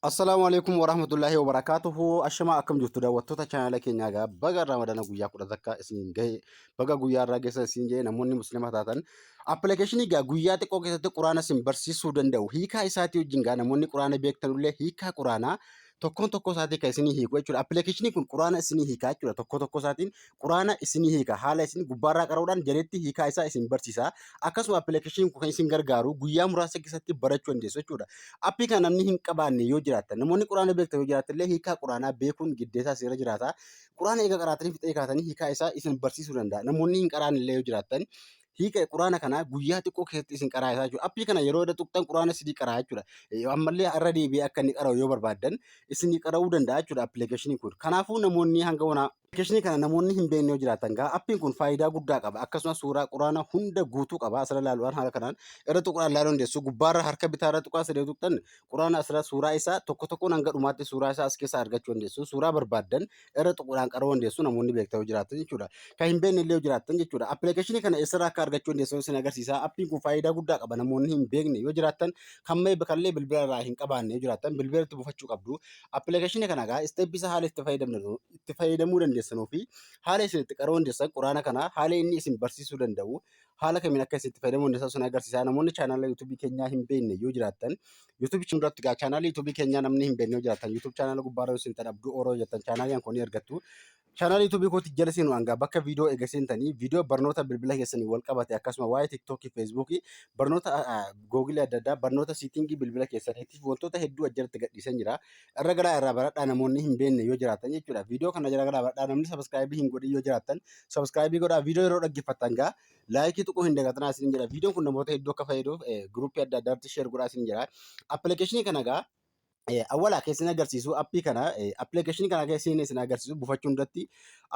Assalaamu alaikum warahmatullaahi wabarakaatuhu. Ashamaa akkam jirtu daawwattoota chaanaala keenyaa egaa baga Ramadana guyyaa 11 isiniin gahe baga guyyaa irraa geessan isin jedhe namoonni muslima taatan appilikeeshinii egaa guyyaa xiqqoo keessatti quraana isin barsiisuu danda'u hiikaa isaatii wajjin gaa namoonni quraana beektanullee hiikaa quraanaa tokkoon tokkoo isaatii kan isinii hiiku jechuudha. Appilikeeshiniin kun quraana isinii hiikaa jechuudha. Tokko tokko isaatiin quraana isinii hiika. Haala isin gubbaarraa qara'uudhaan jaletti hiikaa isaa isin barsiisa. Akkasuma appilikeeshiniin kun kan isin gargaaru guyyaa muraasa keessatti barachuu dandeessu jechuudha. Appii kana namni hin qabaanne yoo jiraattan namoonni quraana beektan yoo jiraattan illee hiikaa quraanaa beekuun giddeetaa isin irra jiraata. Quraana eega qaraatanii fixee kaatanii hiikaa isaa isin barsiisuu danda'a. Namoonni hin qaraanne illee yoo jiraattan hiika quraana kanaa guyyaa xiqqoo keessatti isin qaraa isaa jechuudha. Appii kana yeroo irra tuqxan quraana isinii qaraa jechuudha. Ammallee irra deebi'ee akka inni qara'u yoo barbaaddan isinii qara'uu danda'a jechuudha appilikeeshiniin kun. Kanaafuu namoonni hanga onaa appilikeeshinii kana namoonni hin beekne yoo jiraatan gaa appiin kun faayidaa guddaa qaba. Akkasumas suuraa quraana hunda guutuu qaba. Asirra ilaaluudhaan haala kanaan irra tuquudhaan ilaaluu dandeessu. Gubbaarra harka bitaarra tuqaa sadii tuqxan quraana asirra suuraa isaa tokko tokkoon hanga dhumaatti suuraa isaa as keessaa argachuu dandeessu. Suuraa barbaaddan irra tuquudhaan qaruu dandeessu namoonni beektan yoo jiraatan jechuudha. Kan hin beekne illee yoo jiraatan jechuudha. Appilikeeshinii kana eessarraa akka argachuu dandeessan isin agarsiisa. Appiin kun faayidaa guddaa qaba. Namoonni hin beekne yoo jiraatan kan mee kallee bilbila irraa hin qabaanne yoo jiraatan bilbila irratti buufachuu qabdu. Appilikeeshinii kana egaa isteeppii isaa haala itti fayyadamnu itti fayyadamuu dandeessanuu fi haala isin itti qaruu dandeessan quraana kana haala inni isin barsiisuu danda'u haala kamiin akka isin itti fayyadamuu dandeessan sun agarsiisa. Namoonni chaanaala yuutuubii keenyaa hin beekne yoo jiraattan yuutuubii duratti gaa chaanaala yuutuubii keenyaa namni hin beekne yoo jiraattan yuutuub chaanaala gubbaarra yoo seentan Abduu Oroo jettan chaanaalii kun ni argattu. Chaanaala yuutuubii kootti jala seenu hangaa bakka viidiyoo eega seentanii viidiyoo barnoota bilbila keessanii wal qabate akkasuma waa'ee tiiktookii feesbuukii barnoota googilii adda addaa barnoota siitingii bilbila keessaniitiif wantoota hedduu ajjalatti gadhiisan jira. Irra galaa irraa baradhaa namoonni hin beekne yoo jiraatan jechuudha. Viidiyoo kana jala galaa baradhaa namni sabiskiraayibii hin godhin yoo jiraatan sabiskiraayibii godhaa viidiyoo yeroo dhaggeeffattan gaa laayikii tuquu hin dagatinaa isin jedha. Viidiyoon kun namoota hedduu akka fayyaduuf giruuppii adda addaatti sheer godhaa isin jedha. Appilikeeshinii kana gaa awwalaa keessan agarsiisu appii kana appilikeeshinii kana keessan isin agarsiisu buufachuun duratti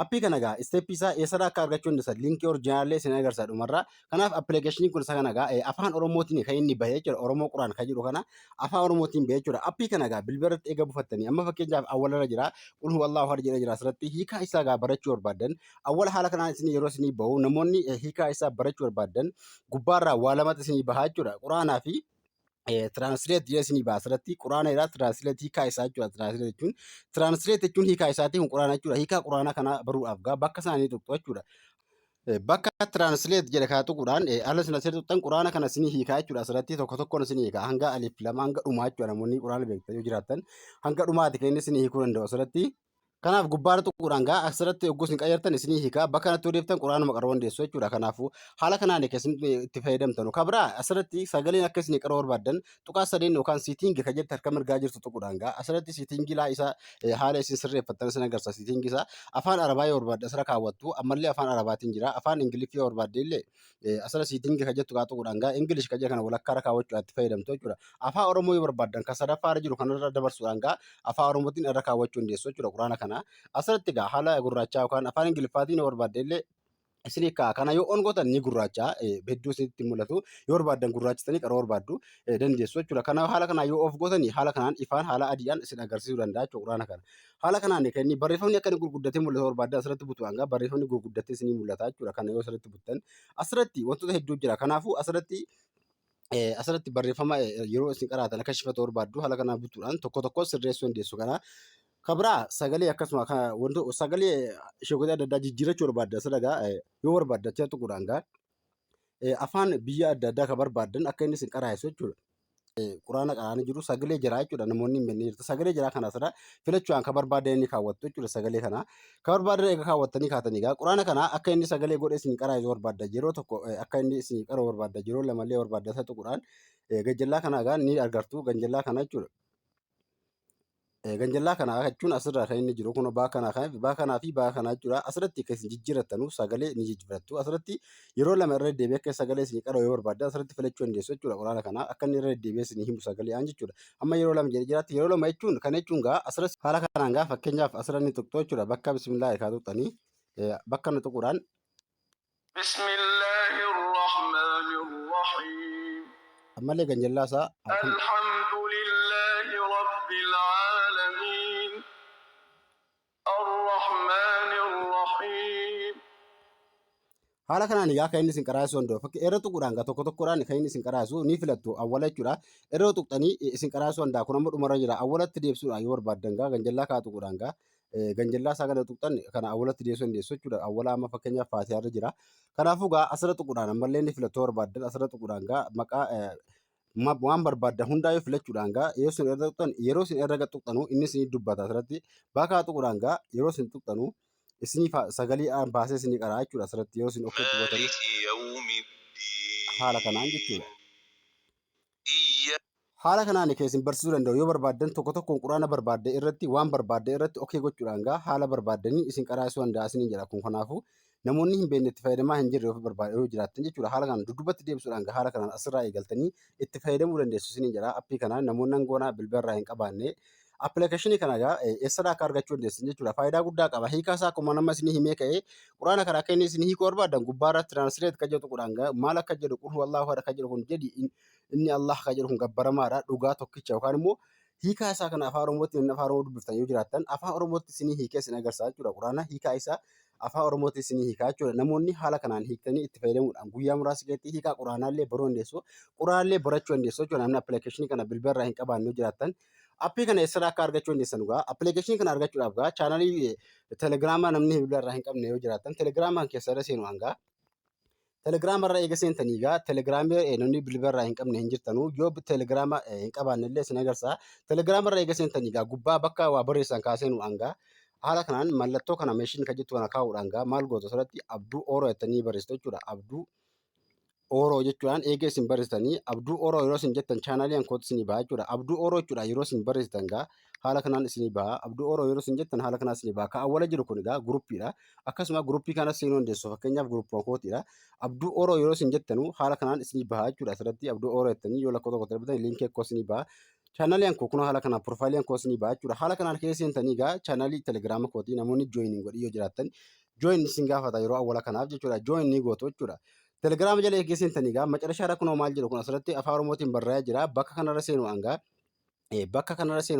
appii kana gaa isteeppii isaa eessarraa akka argachuu dandeessan liinkii orijinaallee isin agarsiisa dhumarraa. Kanaaf appilikeeshiniin kun isa kana gaa afaan Oromootiin kan inni bahee jechuudha. Oromoo Quraan kan jedhu kana afaan Oromootiin bahee jechuudha. Appii kana gaa bilbila irratti eega buufattanii amma fakkeenyaaf awwalarra jira. Qul huwallahu ahad jedhee jira asirratti hiikaa isaa gaa barachuu barbaaddan awwala haala kanaan isin yeroo isinii bahu namoonni hiikaa isaa barachuu barbaaddan gubbaarraa waa lamatti isinii bahaa jechuudha. Quraanaa fi translate jedhee isinii baha asirratti quraana irraa translate hiikaa isaa jechuudha. Translate jechuun translate jechuun hiikaa isaatii kun quraana jechuudha. Hiikaa quraanaa kana baruudhaaf gaa bakka isaanii tuqxu jechuudha. Bakka translate jedhe kana tuquudhaan haala isin asirratti tuqxan quraana kana isinii hiikaa jechuudha. Asirratti tokko tokkoon isinii hiika hanga alif lama hanga dhumaa jechuudha. Namoonni quraana beektan yoo jiraattan hanga dhumaati kan inni isinii hiikuu danda'u asirratti. Kanaaf gubbaarra tuquudhaan gaa asirratti yogguu isin qayyartan isinii hiika bakka kanatti yoo deebtan quraanuma qaroo dandeessu jechuudha. Kanaafuu haala kanaan akka isin itti fayyadamtanu. Kabraa asirratti sagaleen akka isin qaroo barbaaddan tuqaa sadeen yookaan siitingi kan jette harka mirgaa jirtu tuquudhaan gaa asirratti siitingii laa isaa haala isin sirreeffattan isin agarsiisa siitingii isaa afaan arabaa yoo barbaadde asirra kaawwattu ammallee afaan arabaatiin jira afaan ingiliffii yoo barbaadde illee asirra siitingii kan jettu gaa tuquudhaan gaa ingilish kan jedhu kana walakkaa irra kaawwachuudhaan itti fayyadamtu jechuudha. Afaan oromoo yoo barbaaddan kan sadaffaa irra jiru kanarra dabarsuudhaan gaa afaan oromootiin irra kaawwachuu dandeessu jechuudha quraana kana. Asirratti gaa haala gurraachaa yookaan afaan ingiliffaatiin yoo barbaadde illee isinii ka'a. Kana yoo on gootan ni gurraacha hedduu isinitti mul'atu. Yoo barbaaddan gurraachitanii qaroo barbaaddu dandeessu jechuudha. Kanaaf haala kanaan yoo of gootanii haala kanaan ifaan haala adiidhaan isin agarsiisuu danda'a jechuudha quraana kana. Haala kanaan kan inni barreeffamni akka inni gurguddatee mul'atu barbaaddan asirratti butu hanga barreeffamni gurguddatee isinii mul'ata jechuudha. Kana yoo asirratti buttan asirratti wantoota hedduu jira. Kanaafuu asirratti asirratti barreeffama yeroo isin qaraatan akka shifatu barbaaddu haala kanaan butuudhaan tokko tokko sirreessuu dandeessu. Kana kabraa sagalee akkasuma wantoota sagalee sheekota adda addaa jijjiirachuu barbaadda asirra gaa yoo barbaadda achi tuquudhaan gaa afaan biyya adda addaa kan barbaaddan akka inni isin qaraa'isu jechuudha. Quraana qaraanii jiru sagalee jiraa jechuudha namoonni hin beekne jirtu sagalee jiraa kana asirra filachuudhaan kan barbaadan inni kaawwattu jechuudha sagalee kana kan barbaadan eega kaawwattanii kaatanii egaa quraana kana akka inni sagalee godhee isin qaraa'isu barbaadda yeroo tokko akka inni isin qara'u barbaadda yeroo lamallee barbaadda isa tuquudhaan gajjallaa kana egaa ni argartu ganjallaa kana jechuudha. Ganjallaa kana jechuun asirraa kan inni jiru kun baa kanaa kan baa kanaa fi baa kanaa jechuudha. Asirratti akka isin jijjiirrattanu sagalee ni jijjiirrattu. Asirratti yeroo lama irra deddeebi'ee akka sagalee isin qara'u yoo barbaaddan asirratti filachuu dandeessu jechuudha. Quraana kana akka inni irra deddeebi'ee isin himu sagalee aan jechuudha. Amma yeroo lama jedhee jiraatti yeroo lama jechuun kana jechuun gaa asirratti haala kanaan gaa fakkeenyaaf asirra ni tuqxu jechuudha. Bakka bismillaa kaa tuqxanii bakka nu tuquudhaan Bismillahirrahmanirrahiim. Ammallee ganjallaa isaa Alhamdulillahi Rabbil Aalamiin. Arrahmanirrahiim. Haala kanaan egaa kan inni isin qaraasuu danda'u. Fakkii irra tuquudhaan gaa tokko tokkodhaan kan inni isin qaraasu ni filattu awwala jechuudha. Irra tuqxanii isin qaraasuu danda'a. Kun amma dhumarra jira. Awwalatti deebisuudhaan yoo barbaaddan gaa ganjallaa kaa tuquudhaan gaa ganjallaa isaa kana tuqxan kana awwalatti deebisuu dandeessu jechuudha. Awwala amma fakkeenyaaf Faatihaarra jira. Kanaafuu gaa asirra tuquudhaan ammallee ni filattu barbaaddan asirra tuquudhaan gaa maqaa waan barbaaddan hundaa yoo filachuudhaan gaa yeroo isin irra tuqxan, yeroo isin irra tuqxanu inni isin dubbata. Asirratti bakka tuquudhaan gaa yeroo isin tuqxanu isinii sagalee baasee isinii qaraa jechuudha. Asirratti yeroo isin ofitti gootanii مالك يوم haala kanaan jechuudha. الدين إياك Haala kanaan kan isin barsiisuu danda'u yoo barbaaddan tokko tokkoon quraana barbaadde irratti waan barbaadde irratti okay gochuudhaan gaa haala barbaaddanii isin qaraasuu danda'a isiniin jedha kun. Kanaafuu namoonni hin beekne, itti fayyadamaa hin jirre of barbaade yoo jiraattan jechuudha, haala kanaan dudduubatti deebisuudhaan gaa haala kanaan asirraa eegaltanii itti fayyadamuu dandeessu isiniin jedha. Appii kanaan namoonni hangoonaa bilbila irraa hin qabaanne appilikeeshinii kana gaa eessarraa akka argachuu dandeessan jechuudha. Faayidaa guddaa qaba. Hiikaa isaa akkuma nama isinii himee ka'ee quraana kana akka inni isin hiikuu barbaadan gubbaa irratti translate kan jedhu tuquudhaan gaa maal akka jedhu, "قل هو الله أحد" akka jedhu kun jedhi, inni Allah kan jedhu kun gabbaramaadha, dhugaa tokkicha, yookaan immoo hiikaa isaa kana afaan Oromootti, namni afaan Oromoo dubbiftan yoo jiraattan afaan Oromootti isinii hiikee isin agarsiisa jechuudha. Quraana hiikaa isaa afaan Oromootti isinii hiikaa jechuudha. Namoonni haala kanaan hiiktanii itti fayyadamuudhaan guyyaa muraasa keessatti hiikaa quraanaallee baruu dandeessu, quraanaallee barachuu dandeessu jechuudha. Namni appilikeeshinii kana bilbila irraa hin qabaanne yoo jiraattan appii kana eessarraa akka argachuu dandeessan gaa appilikeeshinii kana argachuudhaaf gaa chaanalii telegiraamaa, namni bilbila irraa hin qabne yoo jiraattan telegiraamaan keessa irra seenu hangaa telegiraama irra eega seentanii gaa telegiraamii namni bilbila irraa hin qabne hin jirtanuu, yoo telegiraama hin qabaanne illee isin agarsiisa. Telegiraama irra eega seentanii gaa gubbaa bakka waa barreessan kaaseen hangaa haala kanaan mallattoo kana meeshiin kan jettu kana kaa'uudhaan gaa maal gootu? Asirratti Abduu Ooroo jettanii barreessitu jechuudha. Abduu Ooroo jechuudhaan eega isin barreessitanii, Abduu Ooroo yeroo isin jettan chaanaalii hankootti isinii baha jechuudha. Abduu Ooroo jechuudha yeroo isin barreessitan gaa haala kanaan isinii baha. Abduu Ooroo yeroo isin jettan haala kanaan isinii baha. Ka awwala jiru kun egaa guruppiidha. Akkasuma guruppii kanas seenuu dandeessu. Fakkeenyaaf guruppii kootiidha. Abduu Ooroo yeroo isin jettanu haala kanaan isinii baha jechuudha. Asirratti Abduu Ooroo jettanii yoo lakkoo tokko darbitan liinkii akkoo isinii baha. Chaanaalii hankoo kun haala kanaan piroofaayilii hankoo isinii baha jechuudha. Haala kanaan keessa seentanii egaa chaanaalii telegiraama kootii namoonni join godhii yoo jiraattan join isin gaafata yeroo awwala kanaaf jechuudha. Join ni gootu jechuudha. Telegiraama jala eegee seentanii egaa macarashaadha kunoo maal jedhu kun asirratti afaan Oromootiin barraa'ee jira. Bakka kanarra seenu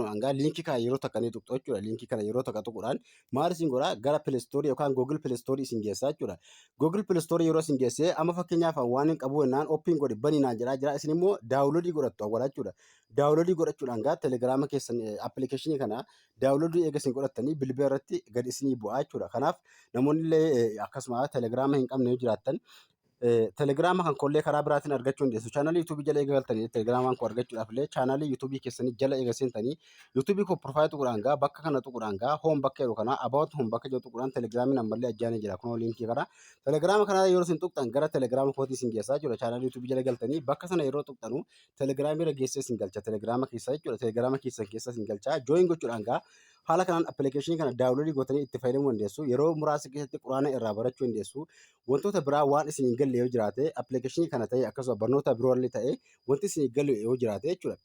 hangaa liinkii kana yeroo takka ni tuqxu jechuudha. Liinkii kana yeroo takka tuquudhaan maal isin godhaa? Gara Play Store yookaan Google Play Store isin geessaa jechuudha. Google Play Store yeroo isin geessee amma fakkeenyaaf waan hin qabu jennaan open godhi bani naan jedhaa jira. Isin immoo download godhattu awwala jechuudha. Download godhachuudhaan gaa telegiraama keessan appilikeeshinii kana download eega isin godhattanii bilbila irratti gad isinii bu'aa jechuudha. Kanaaf namoonni illee akkasuma telegiraama hin qabne yoo jiraattan telegiraama kan kollee karaa biraatiin argachuu dandeessu. Chaanalii yuutuubii jala eega galtanii telegiraamaan koo argachuudhaaf illee chaanalii yuutuubii keessanii jala eega seentanii yuutuubii koo profile tuquudhaan gaa bakka kana tuquudhaan gaa home bakka jedhu kana, about home bakka jedhu tuquudhaan telegiraamiin ammallee ajjaanii jira. Kunoo liinkii kana telegiraama kana yeroo isin tuqxan gara telegiraama kootii isin geessaa jechuudha. Chaanalii yuutuubii jala galtanii bakka sana yeroo tuqxanu telegiraamii irra geessee isin galcha telegiraama keessa jechuudha. Telegiraama keessan keessa isin galcha. Join gochuudhaan gaa haala kanaan appilikeeshinii kana download gootanii itti fayyadamuu dandeessu. Yeroo muraasa keessatti quraana irraa barachuu dandeessu. Wantoota biraa waan isin hin galle yoo jiraate, appilikeeshinii kana ta'e akkasuma barnoota biroo illee ta'e, wanti isin hin galle yoo jiraate jechuudha.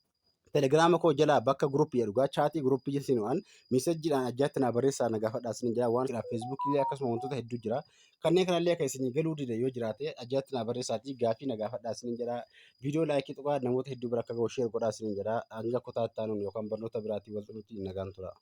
Telegiraama koo jalaa bakka guruppii jedhu gaa chaatii guruppii seenuudhaan meesejiidhaan ajjaatti naa barreessaa, na gaafadhaa isin jira. Waan feesbuukii illee akkasuma wantoota hedduu jira. Kanneen kanallee akka isin galuu dide yoo jiraate ajjaatti naa barreessaatii gaafii na gaafadhaa isin jedha. Viidiyoo like tuqaa, namoota hedduu bira akka gahu share godhaa isin jedha. Hanga kutaa itti aanuun yookaan barnoota biraatiin wal xunutti nagaan tura.